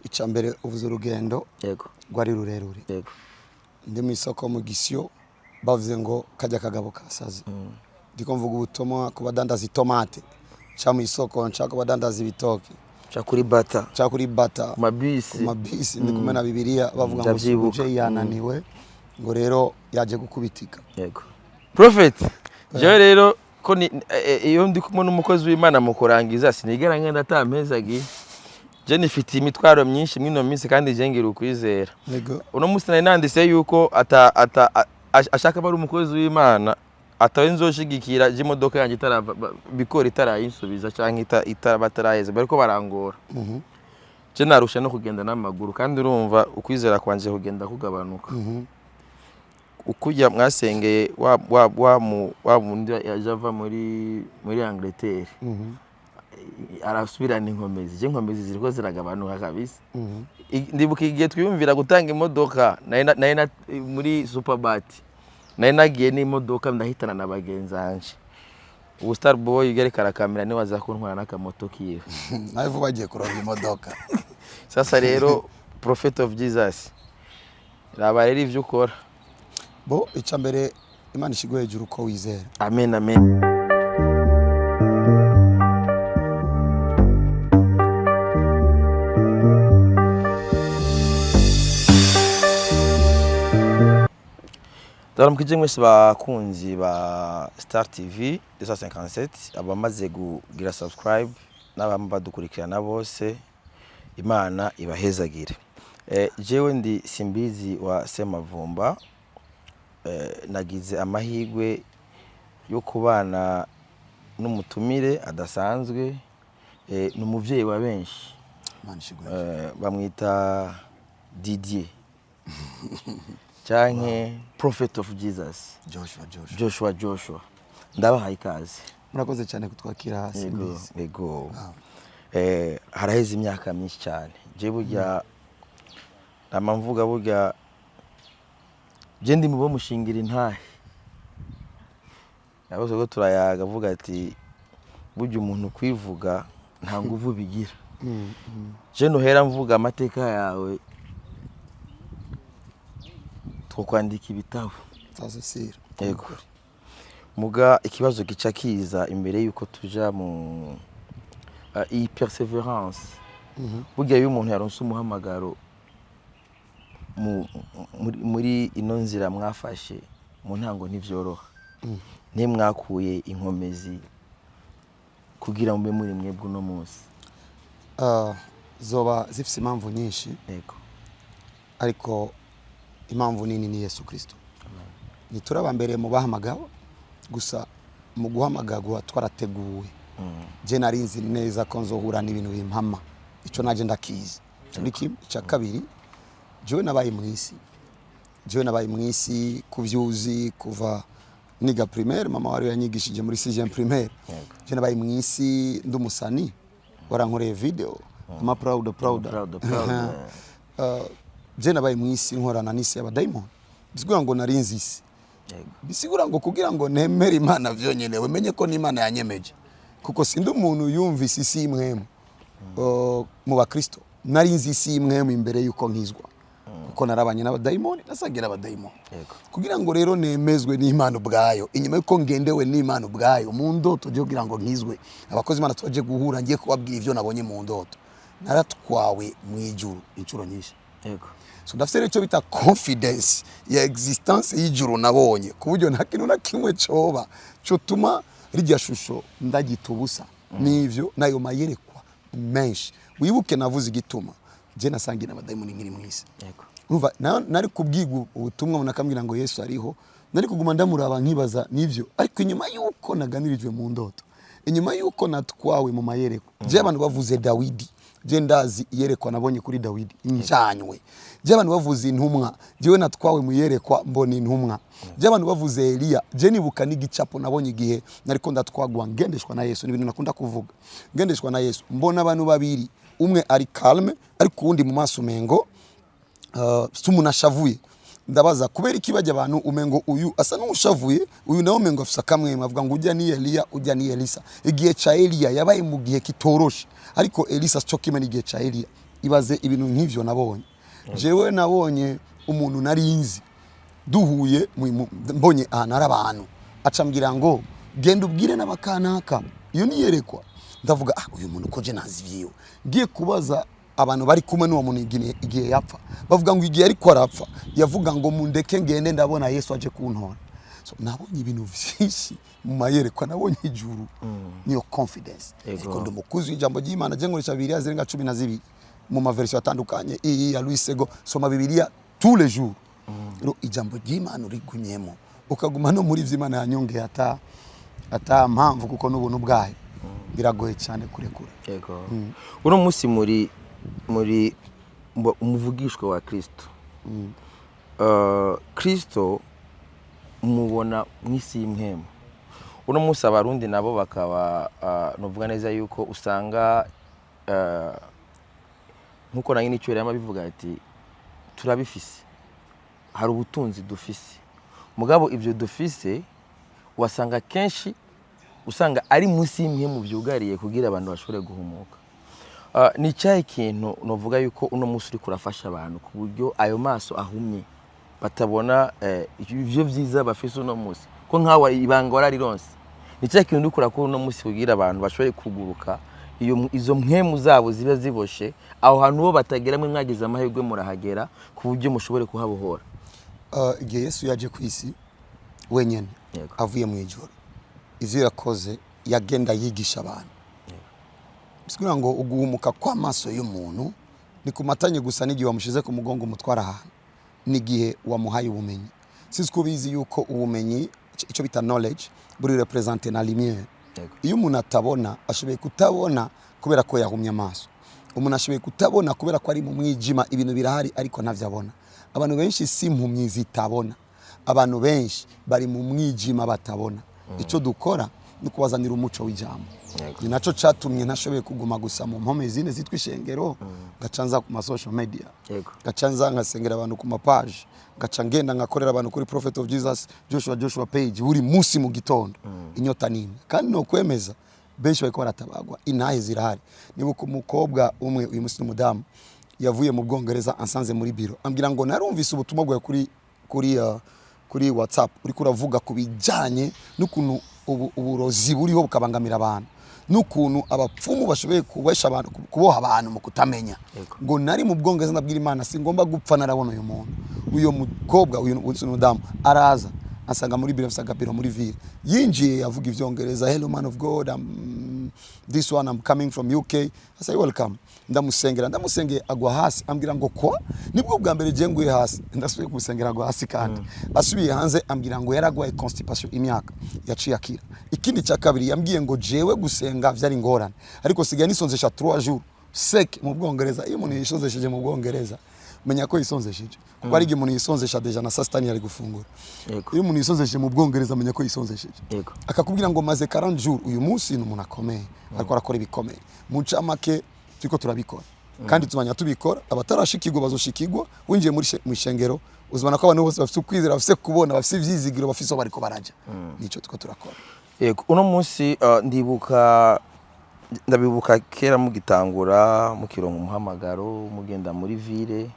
Icya mbere, uvuze urugendo rwari rurerure. Ndi mu isoko mu Gisyo, bavuze ngo kajya kagabo kasaze. Ndiko mvuga ubutumwa ku badandaza itomate, nca mu isoko, nca ku badandaza ibitoki, ca kuri Bata, nca kuri Bata, ku mabisi, ku mabisi, ndi kumwe na Bibiliya, bavuga ngo Ndavyibuka. Suje yananiwe, ngo rero yaje gukubitika. Yego, Prophet, jewe rero ko ni iyo ndi kumwe n'umukozi w'Imana mu kurangiza, sinigera ngenda atampezagiye. Je nifitiye imitwaro myinshi mw'ino minsi, kandi je ngira ukwizera. Uno munsi nari nanditse yuko ata ata ashaka aba ari umukozi w'Imana atawe nzoshigikira je imodoka yanjye itarava bikora, itarayinsubiza canke bataraheza, bariko barangora. Je narusha no kugenda n'amaguru, kandi urumva ukwizera kwanje kugenda kugabanuka. Ukujya mwasengeye wa wundi yaje ava muri Angleterre, arasubirana inkomezi. Je inkomezi ziriko ziragabanuka kabisa. Ndibuka igihe twiyumvira gutanga imodoka, nari muri Superbat, nari nagiye n'imodoka, ndahitana na bagenzi banje. Ubu Star Boy ugereka arakamera, niwe aza kuntwara n'akamoto kiwe. Nawe vuba agiye kuronka imodoka. Sasa rero, Prophet of Jesus, raba rero ivyo ukora. Bo, icya mbere, Imana ishigwe hejuru ko wizera. Amen, amen. Ndaramukije mwese bakunzi ba Star TV 257, abamaze kugira subscribe n'abama badukurikirana bose, Imana ibahezagire. Jewe ndi Simbizi wa Semavumba. Nagize amahirwe yo kubana n'umutumire adasanzwe, ni umuvyeyi wa benshi. Imana ishigwe hejuru. Bamwita Didier canke Prophet of Jesus. Joshua, Joshua. Joshua, Joshua, ndabahaye ikaze. Murakoze cyane kutwakira, Simbizi. Yego. Haraheze imyaka myinshi cyane. Je burya nama mvuga, burya je ndi mu bo mushingira intahe. Nabo ko turayaga, avuga ati burya umuntu kwivuga nta nguvu bigira. Je nuhera mvuga amateka yawe, twokwandika ibitabo. Sasa sira. Yego. Muga ikibazo gica kiza imbere yuko tuja mu iyi perseverance, burya iyo umuntu yaronse umuhamagaro muri ino nzira mwafashe mu ntango, ntivyoroha. Ntimwakuye inkomezi kugira mube muri mwebwe uno munsi? Zoba zifise impamvu nyinshi, ariko impamvu nini ni Yesu Kristo. Ntituraba mbere mu bahamagawe gusa, mu guhamagagwa twarateguwe. Je nari nzi neza ko nzohura n'ibintu bimpama, ico naje ndakizi. Ico ni kimwe. Icya kabiri, jewe nabaye mu isi, jewe nabaye mu isi kuvyuzi kuva niga primaire. Mama wari yanyigishije muri 6e primaire. Je nabaye mu isi, ndi umusani, warankoreye video ama proud, proud. Proud, proud. Je nabaye mu isi, nkorana n'isi y'abadayimoni, bisigura ngo nari nzi isi. Bisigura ngo kugira ngo nemere Imana vyonyene, umenye ko n'Imana yanyemeje, kuko sindi umuntu yumvise isi imwemu. Mu bakristo nari nzi isi imwemu imbere yuko nkizwa, kuko narabanye n'abadayimoni, nasangira abadayimoni. Kugira ngo rero nemezwe n'Imana ubwayo, inyuma yuko ngendewe n'Imana ubwayo mu ndoto, ryo kugira ngo nkizwe, abakozi Imana twaje guhura, ngiye kubabwira ivyo nabonye mu ndoto, naratwawe mu ijuru inshuro nyinshi. So ndafite rero icyo bita confidence ya existence y'ijuru nabonye, ku buryo nta kintu na kimwe coba cotuma rirya shusho ndagita ubusa. N'ivyo nayo mayerekwa menshi, wibuke navuze igituma je nasangiye n'abadayimoni nkiri mw'isi. Urumva, nari kubwiga ubutumwa, umuntu akambwira ngo Yesu ariho, nari kuguma ndamuraba nkibaza nivyo. Ariko inyuma yuko naganirijwe mu ndoto, inyuma yuko natwawe mu mayerekwa, je abantu bavuze Dawidi, je ndazi iyerekwa nabonye kuri Dawidi njanywe. Je abantu bavuze intumwa, jewe natwawe mu iyerekwa mbona intumwa. Je abantu bavuze Eliya, je nibuka n'igicapo nabonye igihe nariko ndatwagwa, ngendeshwa na Yesu. Ni ibintu nakunda kuvuga. Ngendeshwa na Yesu, mbona abantu babiri, umwe ari calme, ariko uwundi mu maso umengo si umuntu ashavuye. Ndabaza kubera iki bajya abantu umengo uyu asa n'ushavuye, uyu nawe umengo afise akamwemwe. Avuga ngo ujya ni Eliya, ujya ni Elisa. Igihe ca Eliya yabaye mu gihe kitoroshe, ariko Elisa cyo kimwe n'igihe ca Eliya. Ibaze ibintu nk'ivyo nabonye. Jewe nabonye umuntu nari nzi duhuye mbonye ahantu hari abantu, acambwira ngo genda ubwire n'abakanaka. Iyo niyerekwa, ndavuga: "Ah, uyu muntu ko je nazi ibyiwe?" Ngiye kubaza abantu bari kumwe n'uwo muntu igihe yapfa, bavuga ngo igihe ariko arapfa yavuga ngo mundeke ngende, ndabona Yesu aje kuntora. So, nabonye ibintu vyinshi mu mayerekwa, nabonye ijuru, niyo confidence. Ariko ndi umukuzi w'ijambo ry'Imana. Je nkoresha Bibiliya zirenga 12 mu ma version atandukanye. Iyi ya Louis Sego, soma Bibiliya tous les jours. Rero ijambo ry'Imana urigumyemo, ukaguma no muri vy'Imana yanyongeye, ata mpamvu, kuko n'ubuntu bwayo, biragoye cyane kurekura. Yego, uno munsi muri umuvugishwa wa Kristo. Kristo mubona mw'isi y'impwemu. Uno munsi Abarundi nabo bakaba novuga neza yuko usanga nkuko nange n'icyo yama bivuga ati turabifise, hari ubutunzi dufise, mugabo ibyo dufise wasanga kenshi usanga ari munsi y'impwemu byugariye kugira abantu bashobore guhumuka. Ni cyahe kintu novuga yuko uno munsi uriko urafasha abantu ku buryo ayo maso ahumye batabona ivyo vyiza bafise uno munsi, ko nkawe ibanga wararironse? Ni cyahe kintu uriko urakora uno munsi kugira abantu bashobore kuguruka, iyo izo mpwemu zabo ziba ziboshe aho hantu bo batagera, mwe mwagize amahirwe murahagera ku buryo mushobore kuhabohora? Igihe Yesu yaje ku isi wenyene avuye mu ijuru, ivyo yakoze yagenda yigisha abantu. Bisigura ngo uguhumuka kw'amaso y'umuntu ni kumatanye gusa n'igihe wamushize ku mugongo umutwara ahantu, n'igihe wamuhaye ubumenyi. Sinzi ko ubizi yuko ubumenyi, icyo bita knowledge, buri représente na lumière. Iyo umuntu atabona, ashoboye kutabona kubera ko yahumye amaso. Umuntu ashoboye kutabona kubera ko ari mu mwijima. Ibintu birahari ariko ntavyo abona. Abantu benshi si impumyi zitabona, abantu benshi bari mu mwijima batabona. Icyo dukora ni ukubazanira umuco w'ijambo. Ni naco catumye ntashoboye kuguma gusa mu mpome zine zitwa ishengero, ngaca nza ku ma social media, ngaca nza nkasengera abantu ku mapaje, ngaca ngenda ngakorera abantu kuri Prophet of Jesus Joshua Joshua page buri munsi mu gitondo. Inyota nimwe, kandi no kwemeza benshi bariko baratabagwa, intahe zirahari. Nibuka umukobwa umwe, uyu munsi n'umudamu, yavuye mu Bwongereza ansanze muri biro, ambwira ngo narumvise ubutumwa bwawe kuri WhatsApp, uriko uravuga ku bijyanye n'ukuntu uburozi buriho bukabangamira abantu, n'ukuntu abapfumu bashoboye kubesha abantu, kuboha abantu mu kutamenya. Ngo nari mu Bwongereza, ndabwira Imana singomba gupfa narabona uyu muntu, uyu mukobwa, uyu mudamu. Araza asanga muri biro, asanga biro muri ville. Yinjiye avuga ivyongereza: "Hello man of God, I'm this one, I'm coming from UK." I say, "Welcome." Ndamusengera, ndamusengeye agwa hasi, ambwira ngo kwa nibwo bwa mbere je nguye hasi. Ndasubiye kumusengera agwa hasi kandi. Asubiye hanze ambwira ngo yaragwaye constipation imyaka, yaciye akira. Ikindi cya kabiri yambwiye ngo jewe gusenga vyari ingorane, ariko sigaye nisonzesha 3 jours sec mu Bwongereza. Iyo umuntu yisonzesheje mu Bwongereza, menya ko yisonzesheje, kuko hari igihe umuntu yisonzesha déjà na saa sita ntiyari gufungura. Iyo umuntu yisonzesheje mu Bwongereza, menya ko yisonzesheje. Akakubwira ngo maze 40 jours. Uyu munsi ni umuntu akomeye, ariko arakora ibikomeye. Mu ncamake, turiko turabikora kandi tubanya tubikora. Abatarashikirwa bazoshikirwa. Winjiye muri mu ishengero, uzibona ko abantu bose bafite ukwizera, bafite kubona, bafite ivyizigiro, bafite aho bariko baraja. Nico turiko turakora. Yego, uno munsi ndibuka, ndabibuka kera mugitangura, mukironka umuhamagaro, mugenda muri ville,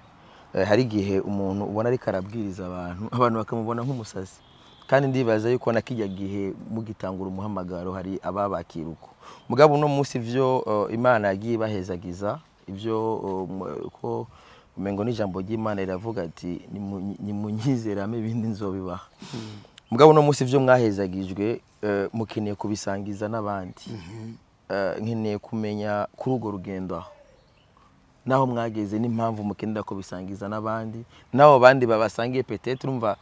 hari igihe umuntu ubona ariko arabwiriza abantu, abantu bakamubona nk'umusazi. Kandi ndibaza yuko na kijya gihe mugitangura umuhamagaro hari ababakira uko. Mugabo uno munsi ivyo Imana yagiye ibahezagiza, ivyo ko umengo n'ijambo ry'Imana riravuga ati nimunyizerame ibindi nzobibaha. Mugabo uno munsi ivyo mwahezagijwe, mukeneye kubisangiza n'abandi. Nkeneye kumenya kuri urwo rugendo aho naho mwageze n'impamvu mukenera kubisangiza n'abandi, n'abo bandi babasangiye peut-être urumva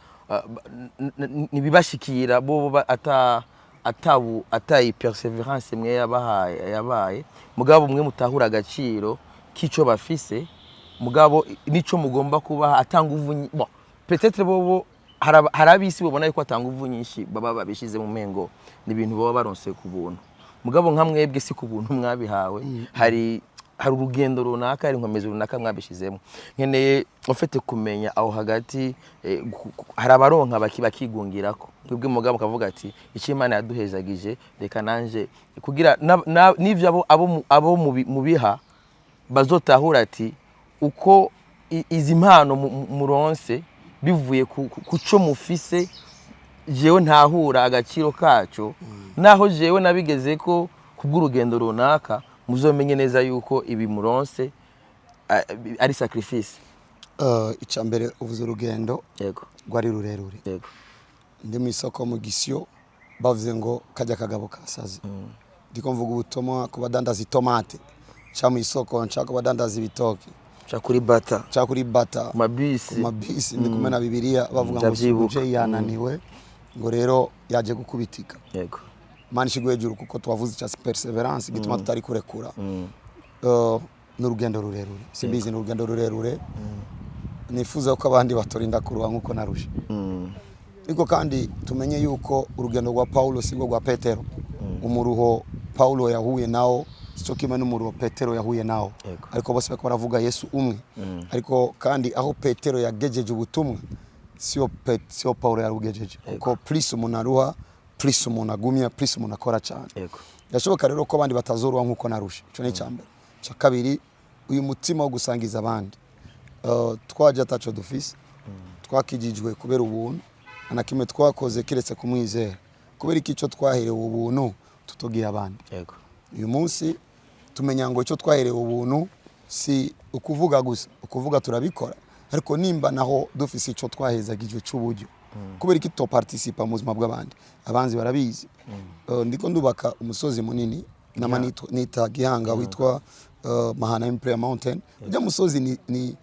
ntibibashikira bo ata atabu atayi persévérance mwe yabahaye yabaye. Mugabo mwe mutahura agaciro k'ico bafise, mugabo nico mugomba kubaha atanga nguvu bon, peut-être bobo hari abisi babona yuko atanga nguvu nyinshi baba babishize mu mengo ni ibintu baba baronse ku buntu. Mugabo nka mwebwe si ku buntu mwabihawe, hari urugendo runaka, hari inkomezi runaka mwabishizemo. Nkeneye ufite kumenya aho hagati, hari abaronka bakigungirako, mwebwe mugabo mukavuga ati icyo Imana yaduhezagije reka nanje kugira n'ivyo abo mubiha. Bazotahura ati uko izi mpano muronse bivuye ku co mufise, jewe ntahura agaciro kaco, naho jewe nabigeze ko kubw'urugendo runaka, muzomenye neza yuko ibi muronse ari sacrifice. Icya mbere, uvuze urugendo rwari rurerure. Ndi mu isoko mu Gisyo, bavuze ngo kajya kagabo kasaze. Ndiko mvuga ubutumwa ku badandaza itomate, nca mu isoko, nca ku badandaza ibitoki, ca kuri bata, nca kuri bata, ku mabisi, ku mabisi, ndi kumwe na Bibiliya, bavuga ngo Ndavyibuka. Suje yananiwe, ngo rero yaje gukubitika. Imana ishigwe hejuru, kuko twavuze icya perseverance gituma tutari kurekura. Ni urugendo rurerure, simbizi, ni urugendo rurerure. Nifuza ko abandi batorinda kuruha nk'uko narushe. Ariko kandi tumenye yuko urugendo rwa Paulo sirwo rwa Petero. Umuruho Paulo yahuye nawo sicyo kimwe n'umuruho Petero yahuye nawo. Ariko bose bariko baravuga Yesu umwe. Ariko kandi aho Petero yagejeje ubutumwa siyo Paulo yarugejeje, kuko plus umuntu aruha, plus umuntu agumya, plus umuntu akora cyane. Birashoboka rero ko abandi batazoruha nk'uko narushe. Icyo ni icya mbere. Icya kabiri, uyu mutima wo gusangiza abandi. Twaje ataco dufise, twakijijwe kubera ubuntu, nta na kimwe twakoze kiretse kumwizera. Kubera iki icyo twaherewe ubuntu tutogiye abandi? Uyu munsi tumenya ngo icyo twaherewe ubuntu si ukuvuga gusa, ukuvuga turabikora, ariko nimba naho dufise icyo twahezagijwe cy'uburyo, kubera iki tutoparticipa mu buzima bw'abandi? Abanzi barabizi. Ndiko ndubaka umusozi munini nama nita Gihanga, witwa Mahanaim Prayer Mountain. Ujya musozi ni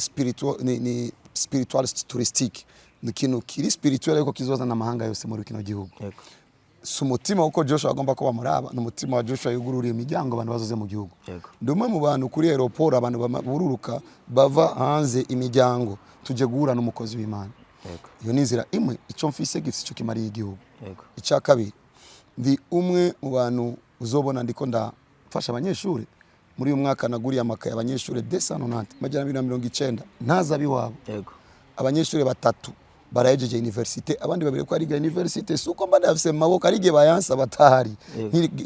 spiritual, ni spiritual touristique, ni ikintu kiri spirituel ariko kizozana amahanga yose muri kino gihugu. Si umutima uko Joshua agomba kuba muraba, ni umutima wa Joshua yugururiye imiryango abantu bazoze mu gihugu. Ndi umwe mu bantu kuri aéroport abantu bururuka bava hanze imiryango, tujye guhura n'umukozi w'Imana. Iyo ni inzira imwe, icyo mfise gifise icyo kimariye igihugu. Icya kabiri, ndi umwe mu bantu uzobona ndiko ndafasha abanyeshuri. Muri uyu mwaka naguriye amakaye abanyeshuri 290, 290, ntaza abiwabo. Abanyeshuri batatu barahejeje université, abandi babiri ko ariga université. Si uko mba ndafise mu maboko, ari igihe bayansa batahari.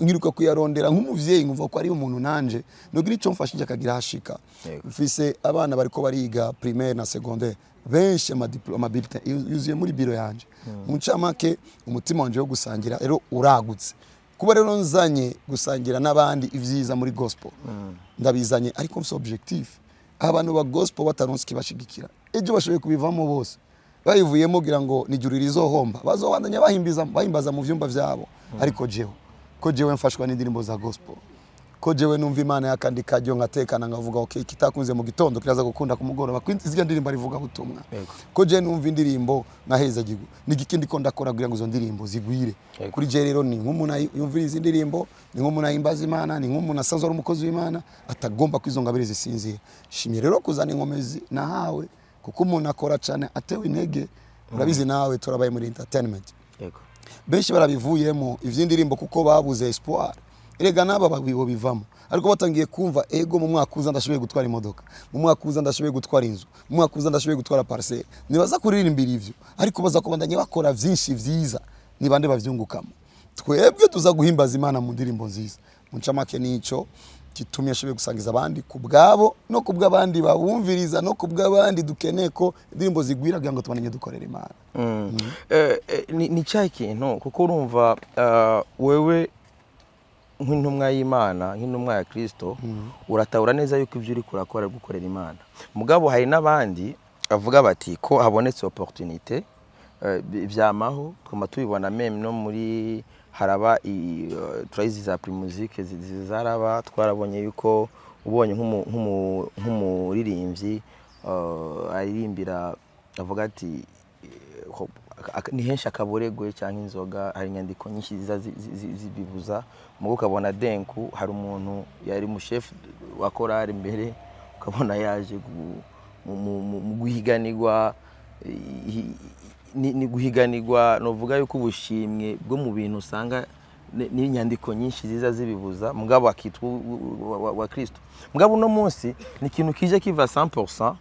Nkiruka kuyarondera nk'umuvyeyi, nkumva ko ari umuntu nanje nogira ico mfashije akagira hashika. Mfise abana bariko bariga primaire na secondaire benshi, amadiplôme, amabulletin yuzuye muri biro yanje. Mu ncamake, umutima wanje wo gusangira rero uragutse. Kuba rero nzanye gusangira n'abandi ivyiza muri gospel, ndabizanye ariko mfise objectif. Abantu ba gospel bataronse ikibashigikira, ejo bashoboye kubivamo bose, bayivuyemo kugira ngo nijuru rizohomba, bazobandanya bahimbiza, bahimbaza mu vyumba vyabo. Ariko jewe, ko jewe mfashwa n'indirimbo za gospel, ko jewe numva Imana yakandi kajyo, nkatekana, nkavuga okay, kitakunze mu gitondo kiraza gukunda ku mugoroba, ko izirya ndirimbo arivuga butumwa. Ko jewe numva indirimbo nkaheza gigu, ni igiki ndiko ndakora kugira ngo izo ndirimbo zigwire? Kuri je rero ni nk'umuntu yumviriza indirimbo, ni nk'umuntu ahimbaza Imana, ni nk'umuntu asanzwe ari umukozi w'Imana atagomba ko izo ngabire zisinzira. Shimye rero kuzana inkomezi nahawe, kuko umuntu akora cyane atewe intege. Urabizi nawe, turabaye muri entertainment, benshi barabivuyemo ivy'indirimbo kuko babuze espoir. Erega n'aba babibo bivamo, ariko batangiye kumva ego, mu mwaka uza ndashoboye gutwara imodoka, mu mwaka uza ndashoboye gutwara inzu, mu mwaka uza ndashoboye gutwara parcelle. Nibaza kuririmbira ivyo, ariko baza kubandanya bakora vyinshi vyiza. Ni bande bavyungukamo? Twebwe tuza guhimbaza Imana mu ndirimbo nziza. Mu ncamake, nico gitumye ashoboye gusangiza abandi ku bwabo no ku bw'abandi babumviriza no ku bw'abandi. Dukeneye ko indirimbo zigwira kugira ngo tubandanye dukorera Imana. Ni cya kintu, kuko urumva wewe nk'intumwa y'Imana, nk'intumwa ya Kristo, uratahura neza yuko ibyo uri kurakora ari gukorera Imana. Mugabo hari n'abandi bavuga bati ko habonetse opportunité, vyamaho, twama tubibona même no muri haraba turayizi za Primusic zaraba. Twarabonye yuko ubonye nk'umuririmbyi aririmbira avuga ati ni henshi akaboregwe cyangwa inzoga, hari inyandiko nyinshi ziza zibibuza. Mugo ukabona denku hari umuntu yari umushefu wa korali mbere, ukabona yaje mu guhiganirwa, ni guhiganirwa. Novuga yuko ubushimwe bwo mu bintu usanga n'inyandiko nyinshi ziza zibibuza, mugabo akitwa wa Kristo. Mugabo uno munsi ni ikintu kije kiva 100%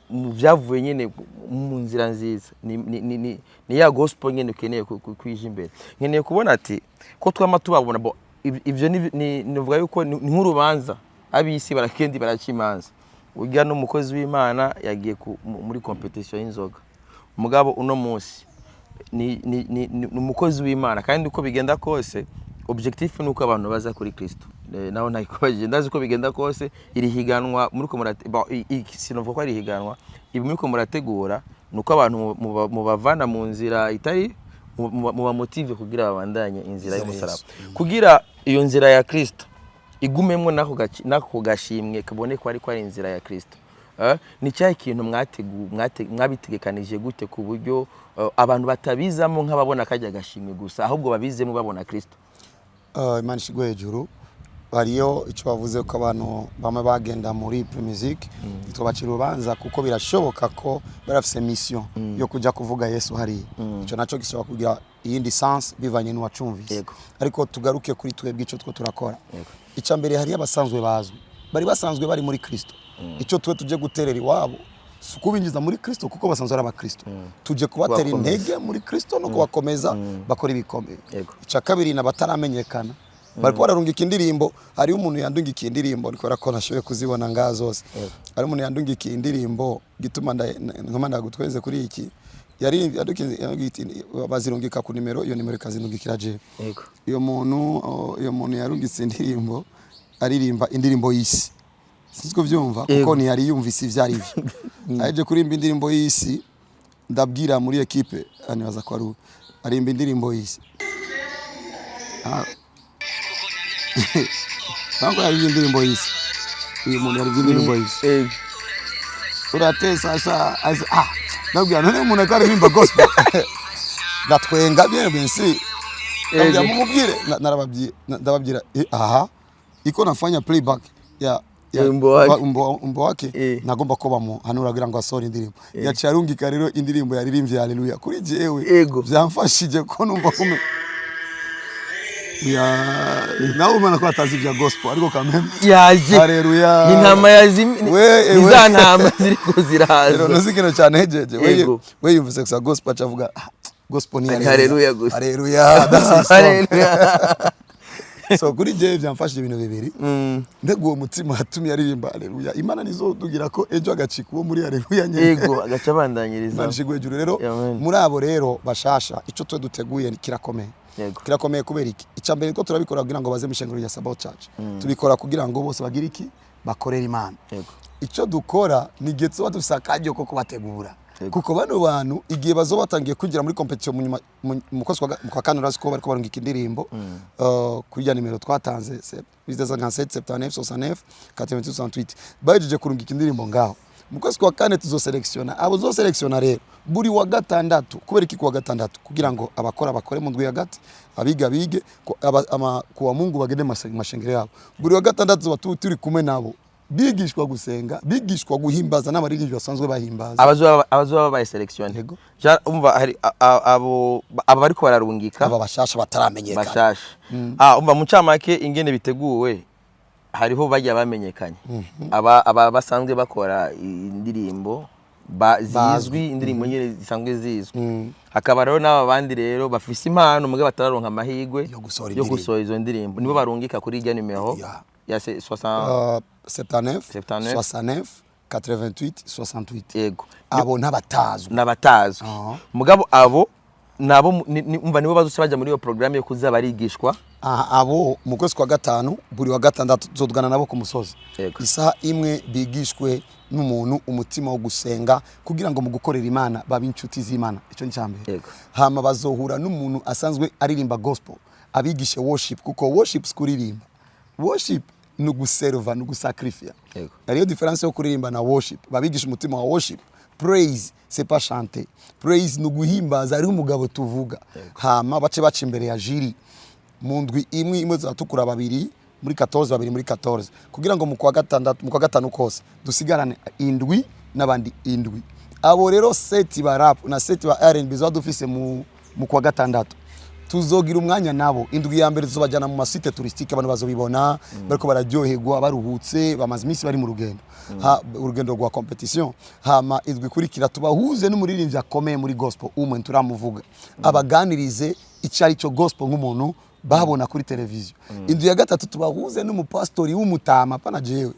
mu byavuye nyine mu nzira nziza, ni ya gospel nyine ukeneye kwija imbere. Nkeneye kubona ati ko twama tubabona bo ivyo ni nuvuga yuko ni nk'urubanza. Ab'isi barakendi baraca imanza, urya n'umukozi w'Imana yagiye muri compétition y'inzoga. Mugabo uno munsi ni umukozi w'Imana, kandi uko bigenda kose objectif ni uko abantu baza kuri Kristo. Naho ntabikubajije, ndazi uko bigenda kose iri higanwa muri ko bon, sinovuga ko ari higanwa, ibi muri ko murategura ni uko abantu mubavana mu nzira itari mubamotive kugira babandanye inzira Inzira y'umusaraba, Yesu. Kugira iyo nzira ya Kristo igumemwo n'ako gashimwe kabone ko ari inzira ya Kristo. Ni cyahe kintu mwabitegekanije gute ku buryo abantu batabizamo nk'ababona kajya gashimwe gusa, ahubwo babizemo babona Kristo? Imana ishigwe hejuru. Hariyo icyo bavuze ko abantu bamwe bagenda muri Primusic, twabacira urubanza kuko birashoboka ko bari bafise mission yo kujya kuvuga Yesu hariya. Icyo nacyo gishobora kugira iyindi sens bivanye n'uwacumvise. Ariko tugaruke kuri twebwe, icyo two turakora, icya mbere, hariyo abasanzwe bazwi, bari basanzwe bari muri Kristo. Icyo twe tujye guterera iwabo si ukubinjiza muri Kristo, kuko basanzwe ari abakristo. Tujye kubatera Kubakomeza. intege muri Kristo no kubakomeza bakora ibikomeye. Icya kabiri, ni abataramenyekana bariko bararungika indirimbo. Hariho umuntu yandungikiye indirimbo, ni kubera ko nashoboye kuzibona ngaha zose. Hari umuntu yandungikiye indirimbo, gituma nkoma ndagutweze kuri iki, yari bazirungika ku nimero, iyo nimero ikazindungikira jewe. Iyo muntu, oh, iyo muntu yarungitse indirimbo, aririmba indirimbo y'isi, sinzi ko vyumva, kuko ntiyari yumvise ivyo ari byo. Aje kuririmba indirimbo y'isi, ndabwira muri équipe, anibaza ko ari uwe. Arimba indirimbo y'isi. Ah. Ntabwo yaririmbye indirimbo y'isi, uyu muntu yaririmbye indirimbo y'isi. Uratesa sha ah, ndabwira none umuntu ariko aririmba gospel, ndatwenga bien bien si ndabwira mumubwire. Narababwiye, ndababwira, aha iko nafanya playback ya Wimbo wake. Wimbo wake. Nagomba ko bamuhanura kugira ngo asohore indirimbo. Yaciye arungika rero indirimbo yaririmbye haleluya kuri jewe. Byamfashije ko numva kume ya nawe umwana ko atazi ibya gospel, ariko kameme Yaje. Haleluya. Ni intama yazimye. We, Ni we. za ntama ziriko ziraza. Rero ntuzi ikintu cyane hejeje we. We yumvise gusa gospel, acavuga: "Ah, gospel ni Ni haleluya gusa." Haleluya, that's his song. Haleluya. So kuri jewe byamfashije ibintu bibiri. Mbega uwo mutima watumye aririmba haleluya, Imana nizodugira ko ejo agacika uwo muri haleluya nyene. Yego, agaca abandanyiriza. Imana ishigwe hejuru. Rero Amen. muri abo rero bashasha, ico twe duteguye kirakomeye. Kirakomeye kubera iki? Icya mbere ko turabikora kugira ngo baze mu ishengero rya Sabaoth Church. Tubikora kugira ngo bose bagire iki? Bakorere Imana. Icyo dukora ni igihe tuba dufise akaryo ko kubategura, kuko bano bantu igihe bazoba batangiye kwinjira muri compétition mu nyuma mu kwezi mu kwa kane, urazi ko bariko barungika indirimbo kuri ya nimero twatanze, 857 79 69 88 68. Bahejeje kurungika indirimbo ngaho mu kwezi kwa kane, tuzoselektiona. Abo tuzoselektiona rero buri wa gatandatu. Kubera iki kuwa gatandatu? Kugira ngo abakora bakore mu ndwi hagati, abiga bige, kuwa Mungu bagende mu mashengero yabo. Buri wa gatandatu tuba turi kumwe nabo, bigishwa gusenga, bigishwa guhimbaza n'abaririmbyi basanzwe bahimbaza. Abazoba babaye sélectionné. Yego. Umva, hari abo aba bariko bararungika. Aba bashasha bataramenyekana. Bashasha. Ah, umva, mu ncamake ingene biteguwe, hariho bajya bamenyekanye, aba basanzwe bakora indirimbo zizwi, indirimbo nyine zisanzwe zizwi. Hakaba rero n'aba bandi rero bafise impano mugabo batararonka amahirwe yo gusohora yo indirimbo. Gusohora izo ndirimbo, nibo barungika kuri irya nimero ya 60. 79 79 69 88 68. Abo n'abatazwi. N'abatazwi. Aha. Mugabo abo nabo umva, nibo bazoca baja muri iyo programme yo kuza barigishwa. Aha, abo mu kwezi kwa gatanu, buri wa gatandatu tuzodugana nabo ku musozi. Isaha imwe, bigishwe n'umuntu umutima wo gusenga, kugira ngo mu gukorera Imana babe inshuti z'Imana. Icyo ni icya mbere. Hama bazohura n'umuntu asanzwe aririmba gospel, abigishe worship, kuko worship si kuririmba, worship ni uguserva, ni ugusacrifier. Hariyo différence yo kuririmba na worship. Babigisha umutima wa worship. Praise, c'est pas chanter, praise ni uguhimbaza. Hariho umugabo tuvuga. Hama bace baca imbere ya jury mu ndwi imwe imwe, tuzatukura babiri muri 14, babiri muri 14, kugira ngo mu kwa gatandatu, mu kwa gatanu kose dusigarane indwi n'abandi indwi. Abo rero sept ba rap na sept ba R&B zoba dufise mu kwa gatandatu, tuzogira umwanya nabo. Indwi ya mbere tuzobajyana mu ma sites touristiques, abantu bazobibona bariko bararyoherwa, baruhutse, bamaze iminsi bari mu rugendo, urugendo rwa compétition. Hama indwi ikurikira tubahuze n'umuririmbyi akomeye muri gospel umwe turamuvuga, abaganirize icyo ari cyo gospel nk'umuntu. Babona kuri televiziyo. Indwi ya gatatu tubahuze n'umupastori w'umutama, pana jewe.